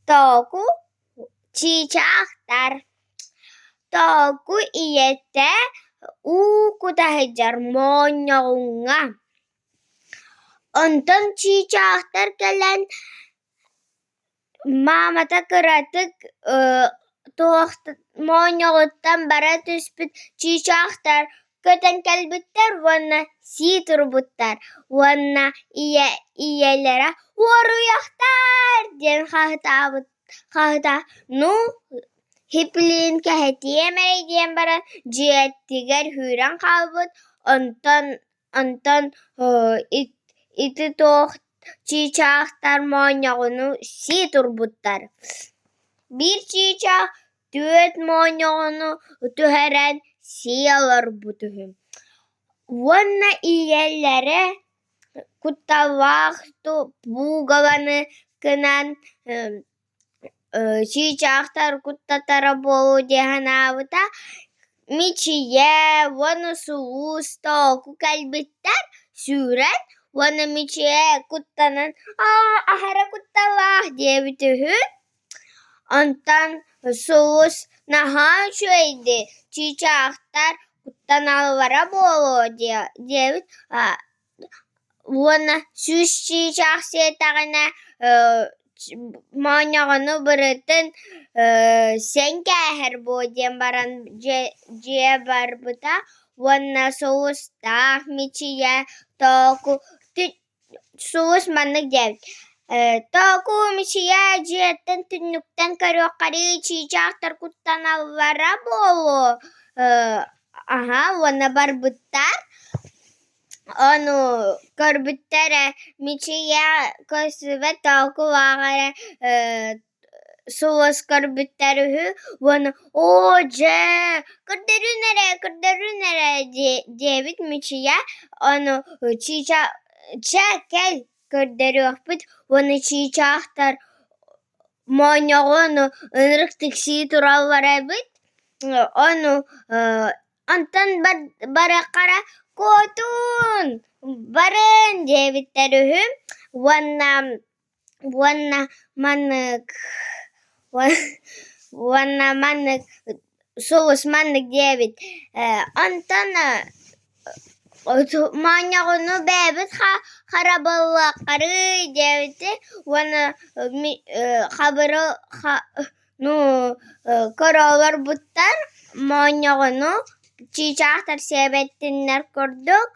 Тооку чыычаахтар. Тооку ийэтэ уу кута сылдьар моонньоҕуҥҥа. Онтон чыычаахтар кэлэн маамата кыратык туох моонньоҕуттан бара түспүт чыычаахтар көтөн кэлбиттэр уонна сии турбуттар уонна ийэ ийэлэрэ «Уоруйахтар!» диэн хаһытаабыт хаһыта «Ну, хиплин кэһэтиэм эрэ» диэн баран дьиэтигэр сүүрэн хаалбыт, онтон онтон ити туох чыычаахтар моонньоҕону сии турбуттар. Биир чыычаах түөрт моонньоҕону түһэрэн сии олорбут үһү. Уонна ийэлэрэ кутталлаах пугаланы гынан чыычаахтар куттатара буолуо дии санаабыта. Мичийэ уонна Сулус Тооку кэлбиттэр сүүрэн уонна Мичийэ куттанан «Аа, аһара кутталлаах» диэбит үһү. Онтон Сулус наһаа үчүгэйдик чыычаахтар куттаналлара буолуо диэбит уонна сүүс чыычаах сиэтэҕинэ моонньоҕону бырытын сиэн кээһэр буо диэн баран дьиэ барбыта уонна Сулустаах Мичийэ Тооку Сулус маннык диэбит: «Тооку Мичийэ дьиэттэн түннүктэн көрүөххэрий, чыычаахтар куттаналлара буолуо, аһа уонна барбыттар Ону көрбүттэрэ Мичийэ көстүбэт Тоокулаах эрэ сулус көрбүттэр үһү уонна «Оо дьэ, көрдөрүн эрэ, көрдөрүн эрэ» диэбит Мичийэ ону чыыча «Чэ, кэл, көрдөрүөхпүт» уонна чыычаахтар моонньоҕун ынырык тиксии тураллар эбит ону Онтон барыаххара «Куотуун, барын» диэбиттэр үһү уонна уонна маннык уонна маннык сулус маннык диэбит Онтон моонньоҕону бэйэбит харабыллыаххарый диэбити уонна хабыры Ну, көрө олорбуттар, моонньоҕону чыычаахтар сиэбэттиннэр курдук.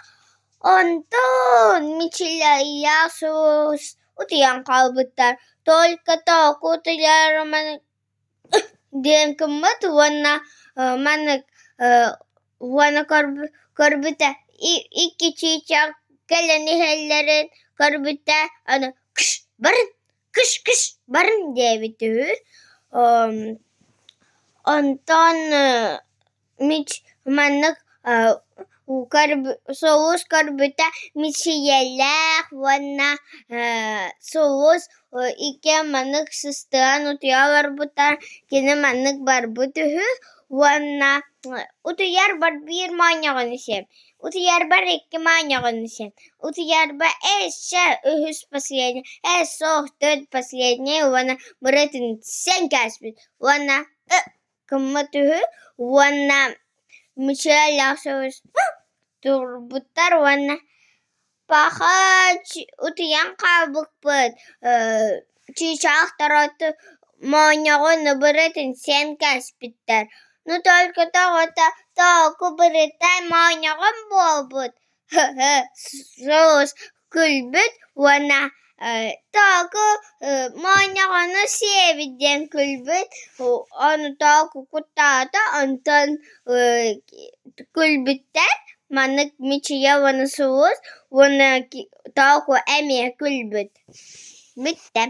Онтон Мичилийэ суус утуйан хаалбыттар. Только тооку утуйар диэн гыммыт уонна маннык уонна көрбүтэ икки чыычаах кэлэн иһэллэрин көрбүтэ аны кыш барын кыш-кыш барын диэбит үһү Онтон маннык сулус көрбүтэ мичийэлээх уонна сулус иккиэн маннык сыстыһан утуйа олорбуттар кини маннык барбыт үһү уонна утуйарбар биир моонньоҕону сиэм Утуйарбар икки моонньоҕон сиэн, утуйарбар өссө үһүс последний, ээ суох төрт последний уонна бырытын сиэн кээспит уонна гыммыт үһү уонна мичээлээх соҕус турбуттар уонна паха утуйан хаалбыппыт чыычаах моонньоҕон бырытын сиэн кээспиттэр Ну только тоҕото тооку бырытай моонньоҕон буолбут соҕус күлбүт уонна тооку моонньоҕону сиэбит диэн күлбүт ону тооку куттаата онтон күлбүттэр маннык мичийэ уонна сулус уонна тооку эмиэ күлбүт бүттэ.